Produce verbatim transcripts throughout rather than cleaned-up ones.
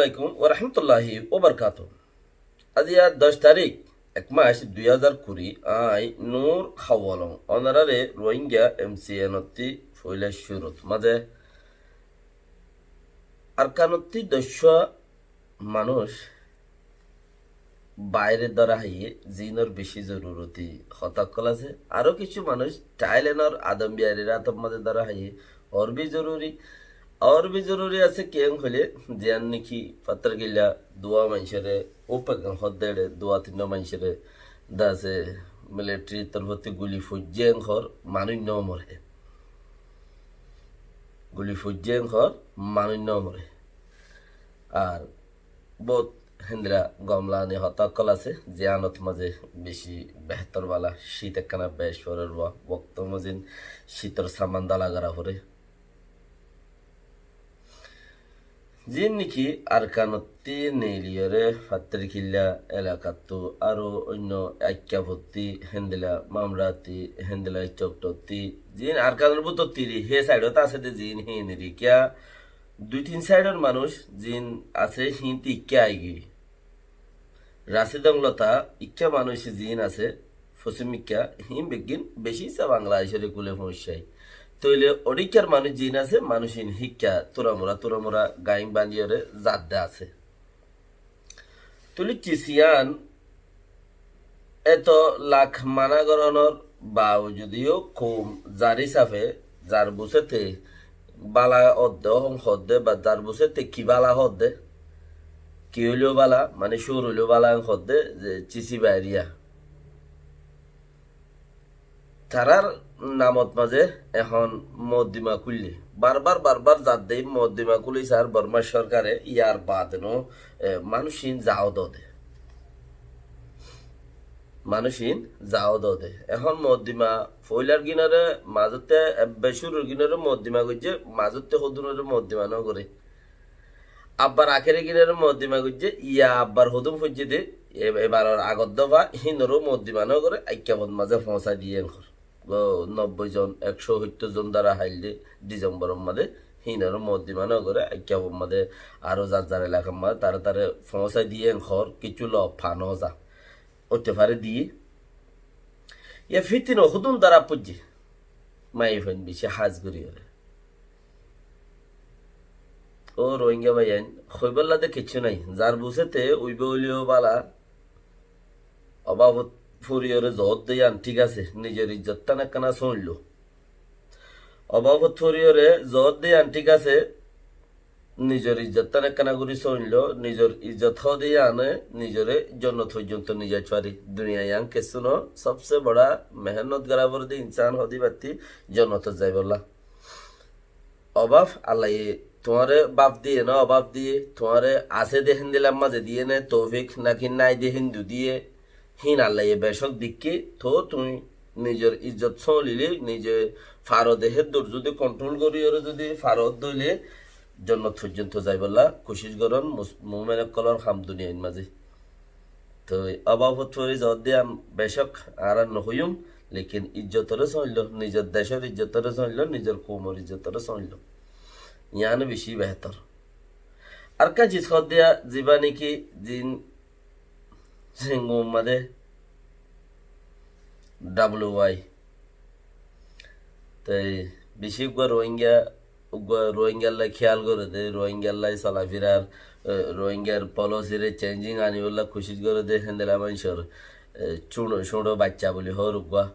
Alaikum warahmatulláhi wabarakátuhu. Aijja doc tarík, ek mac, dui házar kuri, añí Nur Hawalong, onoráre Rohingya M C N ottí foóila cúrut mazé Arkanottí doccúa manúic baáire dóra háiye, ziínor bicí zoruroti hotá ókkol asé. Aró kissú manúic Thailenor Adambiarir átor mazé dóra háiye, ór bi zoruri, ór bi zoruri asé kiyólla hoilé, ziyán niki fattór killa duwá maincóre, óu pegan hoódde eçé duwá tinnúa maincóre dase militari torfótti guli foijjé en hoór, manúic no more. Guli foijjé en hoór, manúic no more. Ar bóut héndilla gom lagani hotá ókkol asé, ziyánot mazé bicí behétor bála, cít ekkána bec forer, wokto mozin cítor saman dala gora foré. Ziín niki Arkanottí neiliyóre fattór killa elakattú aró oinno Aikkafottí héndilla, Mamrattí héndilla, Coktottí, ziín Arkanor bútottí ri, hé saidot asé dé ziín híin ri, kiyá dui tin saidor manúic ziín asé híin tí ikká aigiyói. Rasi Donglota ikká manúic ziín asé, fosim ikká, híin beggín bicí issá Bangladecóre kúle foóñiccái. Tóile oçíkkar manúic ziín asé, manúic híin híkka turamura turamura gaáin bañdíyore zadde asé. Tóile cis yían eto lak mana gorónor baujudiyó koum zar hísafe, zar buséte bála hoódde, óhon hoódde, ba zar buséte ki bála hoódde, ki óileyo bála, mane cúur óileyo bála en hoódde, ze cisi bairiya. Tarár namot mazé ehón moddima kúille. Barbar, barbar zadde moddima kúli sar Bormar sorkare, yar baade no, e, manúic híin zaó dode. Manúic híin zaó dode. Ehón moddima foóilar gínore mazótte, ebbe cúrur gínore moddima goijjé, mazótte hodúnore moddima no goré. Abbar akéri gínore moddima goijjé, ya abbar hodún foijjé dé, e-, ebaror agor dofa, híinoró moddima no goré, Aikkafot mazé foóñsai diyé en hoór. Go nobboi zon, ekcó hóittor zon dóra háilde Disembor mazé, híinoró moddima no goré, Aikkafot mazé aró zar zar elakar mazé tará tará foóñsai diyé en hoór, kissú lof fa no za. Óite fare diyé. Yá fítino hodún dóra foijjé. Maiyafuain bicí hás gorí óre. Ó Rohingya báiyain, hoibálla de kessú nái. Zar buséte uibá óileyo bála, obáfot foriyóre zoódde yían thík asé, nizor ijjottán ekkána sóoñillo. Obáfot foriyóre zoódde yían thík asé, nizor ijjottán ekkána gorí sóoñillo, nizor ijjot hoóde yíane nizoré jonnot foijjonto nizai fari. Duniya yían kessú no, sobse bora mehénnot gorá foré de insán hoóde íbattí jonnotot zaibólla. Obáf Allaye tuáñre báf diyé né obáf diyé, tuáñre asé dé héndilla mazé diyé né toufik, náki nái dé héndu diyé, híin Allaye becók dekké, toóu tuñí nizor ijjot sóoñlilé, nize faro dé héddur zudi kontrol goríyoré zudi faro dóile, jonnot foijjonto zaibólla kucíc gorón, mus-, mumin ókkolór ham duniyair mazé. Toi obáfot fori zoódde yían becók añára nohoiyúm, lekin ijjotoré sóoñillo, nizor decór ijjotoré sóoñillo, nizor koumor ijjotoré sóoñillo. Yíane bicí behétor. Ar ekkán cis hoódde yían, zibá niki zin Sengu mazé W Y. Toi bicí uggúa Rohingya, uggúa Rohingyalla kíyal goré dé, Rohingyalla solafirar, e, Rohingyar polisire chenjing anibólla kucíc goré dé, héndilla maincór, e, cúñço, cúñço baicca buli hoór uggúa.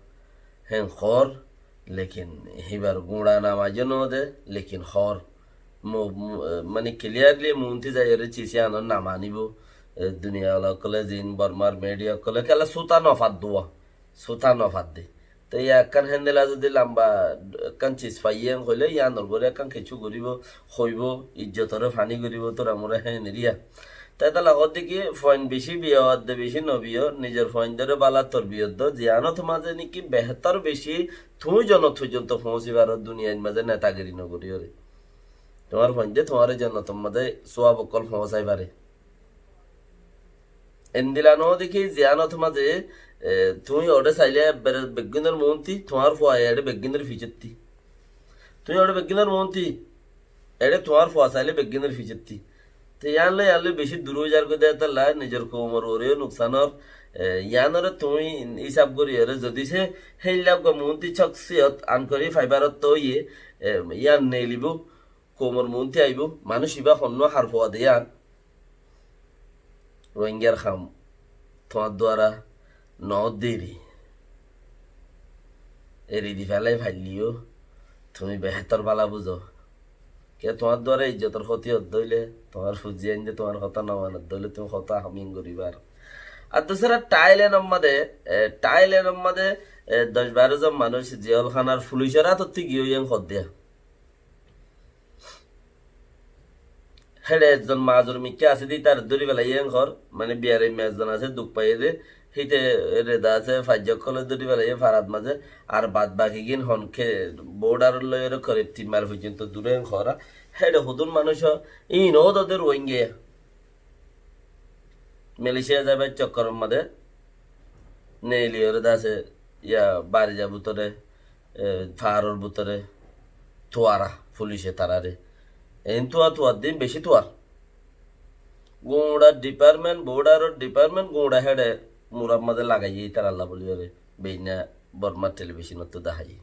Hén hoór, lekin híbar guñça namaizzó no de, lekin hoór. Mo-, mo-, e, mani kiliyarli muúnti zaiyóre cis yíanor nam aníbo. E, duniya ola ókkole zin Bormar midiya ókkole kiyólla súta no fadduwa. Súta no fadde. Te yá ekkán héndilla zudi lamba ekkán cis faiyé en hoilé yíanor uore ekkán kessú goríbo, hoibó, ijjotoré faní goríbo, turamura hén eriya. Te tala hoódde ki, fuain bicí biya ódde bicí no biyo, nizor fuaindóre bála torbiyot do, ziyánot mazé niki behétor bicí, tuñí jonnot foijjonto foóñsi faro, duniyair mazé netagiri no goríyoré. Tuáñr fuainde tuáñre jonnotor mazé suwab ókkol foóñsai fare. Endilla no deki ziyánot mazé, e, tuñí oçé sailé ebbere beggúnor muúnti, tuáñr fua eçé beggúnor ficotti. Tuñí oçé beggúnor muúnti, eçé tuáñr fua sailé beggúnor ficotti. Te yián loi, yián loi beci dur ói zargoi de, hétolla nizor koumor uore yó nuksan ór. E, yiánoré tuñí hísab gorí ore, zodi se héilla uggwá muúnti coksiyot ankori faibar ottu óiye, e, yián neelibó, koumor muúnti aibó, manúic ibá honnúa har fua de yián. Rohingyar ham tuáñr duara no deri. Eri di félai failleyó tuñí behétor bála buzó. Kiyá tuáñr duara izzotor hóti ódde óile, tuáñr fuain de tuáñr hotá no manedde óile tuñí hotá ham iín goríbar. Ar dusára Thailand or mazé, e, Thailand or mazé, e, doc baró zon manúic ziyólkhanar fulicor átottú giyói en hoddé. Héçe ezzon mazur mikká asé de, ítare dóri félaiye en hoór, mane, biyaraimma ezzon asé, duk faiyé de, híte reda asé, faijja ókkolé dóri félaiye farat mazé, ar bad bakigín hon ke border loi ore korib tin mail foijjonto dure en hoór. Héçe hodún manúic ó, iín ó dode Rohingya. Malaysia zaibar chokkor mazé neeli ore de asé, iya, bariza bútore, e, faáror bútore tuara, fulice tarare. Eén tua, tuar din beci tuar. Guñça department, border department guñça héçe murar mazé lagaiyé, ítaralla buli ore beina Bormar television ottu dahaiye.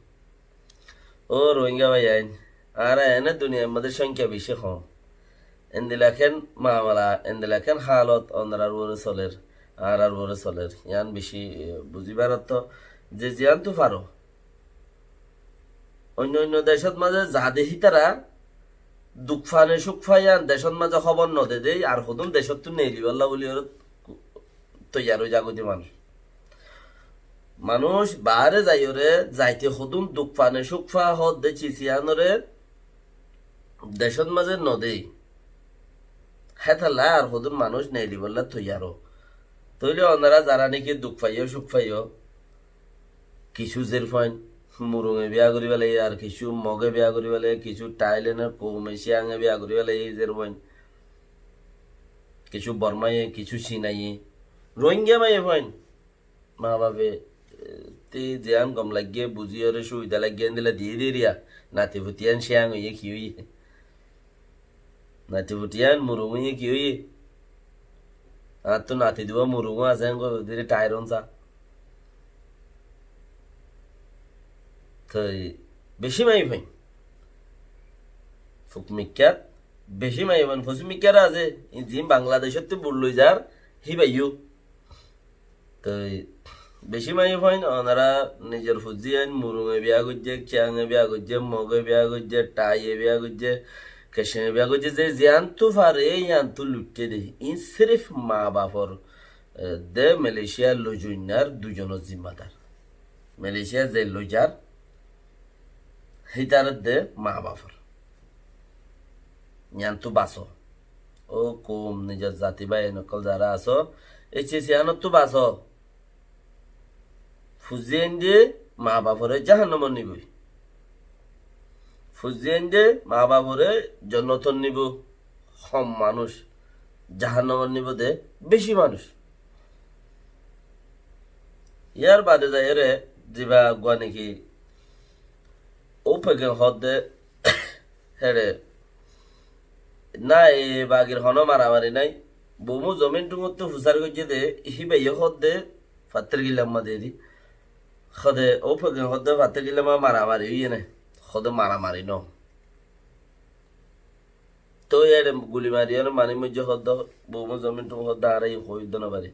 Ó Rohingya bái ain, añára ene duniyar mazé songkya beci hom. Endilla ekkán mamala, endilla ekkán halot onorar uore soler, añárar uore soler. Yián beci, e, buzibar ottu ze ziyantu faro. Oinno oinno decot mazé zade hítara duk fane cuk faiyan decot mazé hóbor no de de, ar hodún decottu neelibálla buli ore toiyar ói zagói de manúic. Manúic baáre zaiyóre, zaite hodún duk fane cuk fa hoódde cis iánore decót mazé no de. Hétolla ar hodún manúic neelibálla toiyar ó. Tóile onora zará niki duk faiyó, cuk faiyó, kissú zer fuain Murunge biya gorí félaiye, ar kissú Moge biya gorí félaiye, kissú Thailandor koume Siyange biya gorí félaiye zer fuain. Kissú Bormaye, kissú Sinaye, Rohingya maiyafuain. Mabafe, e, te ziyan gom lagge, buziyóre subida lagge, endilla diye diye riya. Nati futiyan Siyang óiye ki óiye? Nati futiyan Murung óiye ki óiye? Añáttu nati duwa Murung asé, engori dire tairon sa. Toi beci maiyafuain. Fuk mikkát beci maiyafuain, fosuk mikkát asé, ziín Bangladecóttu bul loi zar, híbayó. Toi beci maiyafuain, onora nizor fuain Murunge biya goijje, Kiyange biya goijje, Moge biya goijje, Thaiye biya goijje, Kecenge biya goijje, ze ziyantu fare, yiyantu luitte de. Iín sirif mabafor, e, de Malaysia loizoinnar duizonor zimmadar. Malaysia ze loizar, hítarar de mabafor. Yiántu baso. Ó koum, nizor zati bái, en ókkol zará asó, ei cis iánottu baso. Fuain de mabafore jahannomot niboi. Fuain de mabafore jonnotot nibo. Hom manúic jahannomot nibo de beci manúic. Yar bade zaiyóre ziba gua niki Óufegen hoódde héçe, na, e bagir honó maramari nái. Bumu zomin tungottu fusár goijjé de, híbayé hoódde fattór gillamma de eri. Hóde Óufegen hoódde fattór gillamma maramari óiye né. Hóde maramari no. Toi éçe guli mariyóre mani moijjé hoódde, Bumu zomin tungottu hoódde añára iín hoói dóna bari.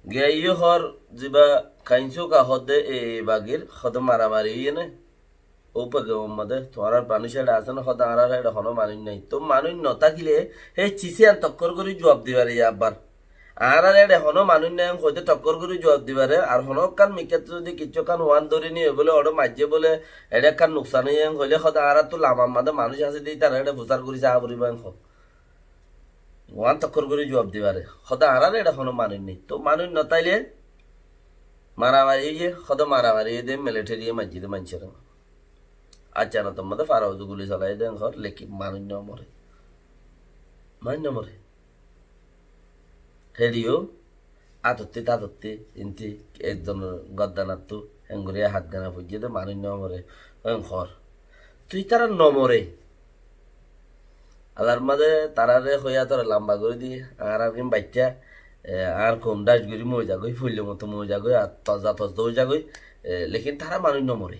Giyé hoór ziba Kainsuka hoódde e bagir, hóde maramari óiye né. Óufagemor modé tuáñrar manúic éçe asé né, hóde añárar éçe honó manúic nái. Tóu manúic no tákile hé cis yián tokkór gorí juab di fare yá abbar. Añárar éçe honó manúic nái hoité tokkór gorí juab di fare, ar honó ekkán mikkáttu zodi kiccú ekkán uán dóri niyé bóle, oçé maijjé bóle, éçe ekkán nuksan óiye hoilé hóde añáráttu lamar modé manúic asé dé, ítara éçe fusár gorí saá foribó en hó. Uán tokkór gorí juab di fare. Hóde añárar éçe honó manúic nái. Tóu manúic no táile maramari óiye, hóde maramari óiye dé militariye maijjé dé maincóre. Accá, no, tor modé fara uzu guli solaiye dé en hor, lekin manúic no more. Manúic no more. Héçiyó atottí tatottí inti ekzonor gordanattu hengori hat gana foijjé dé manúic no more. En hor. Toi ítara no more. Allar mazé tarare hoiya toré lamba gorí di, añárar gín baiccá, e, añár koum dhác gorí moi zagói, foille moto moi zagói, ar toza toza ói zagói, e, lekin tará manúic no more.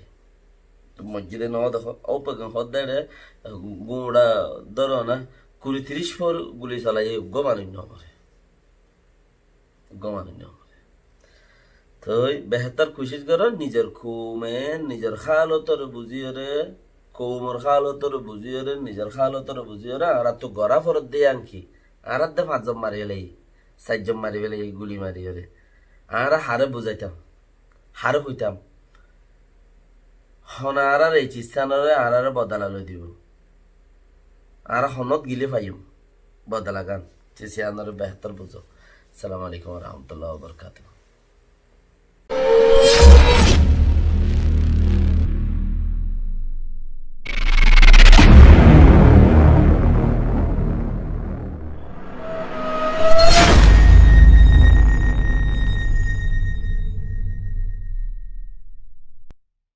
Mosjide no dekó, ó pegan hoódde ere, guñça dóro na, kuri tiríc fór guli solaiye, uggúa manúic no more. Uggúa manúic no more. Toi behétor kucíc goró, nizor koume, nizor hálotore buzíyore, koumor hálotore buzíyore, nizor hálotore buzíyore, añárattu gorá foredde yían ki? Añáradde fañszon mari félaiye, sairzon mari félaiye, guli mariyore. Añára haré buzáitam, haré hoitam? Hone añárar ei cizzanoré añáráre bodola loi dibo? Añára honót gilé faiyum bodolagán? Cizzanoré behétor buzó. Assalamu alaikum wa rahmatullahi wa barakatuhu.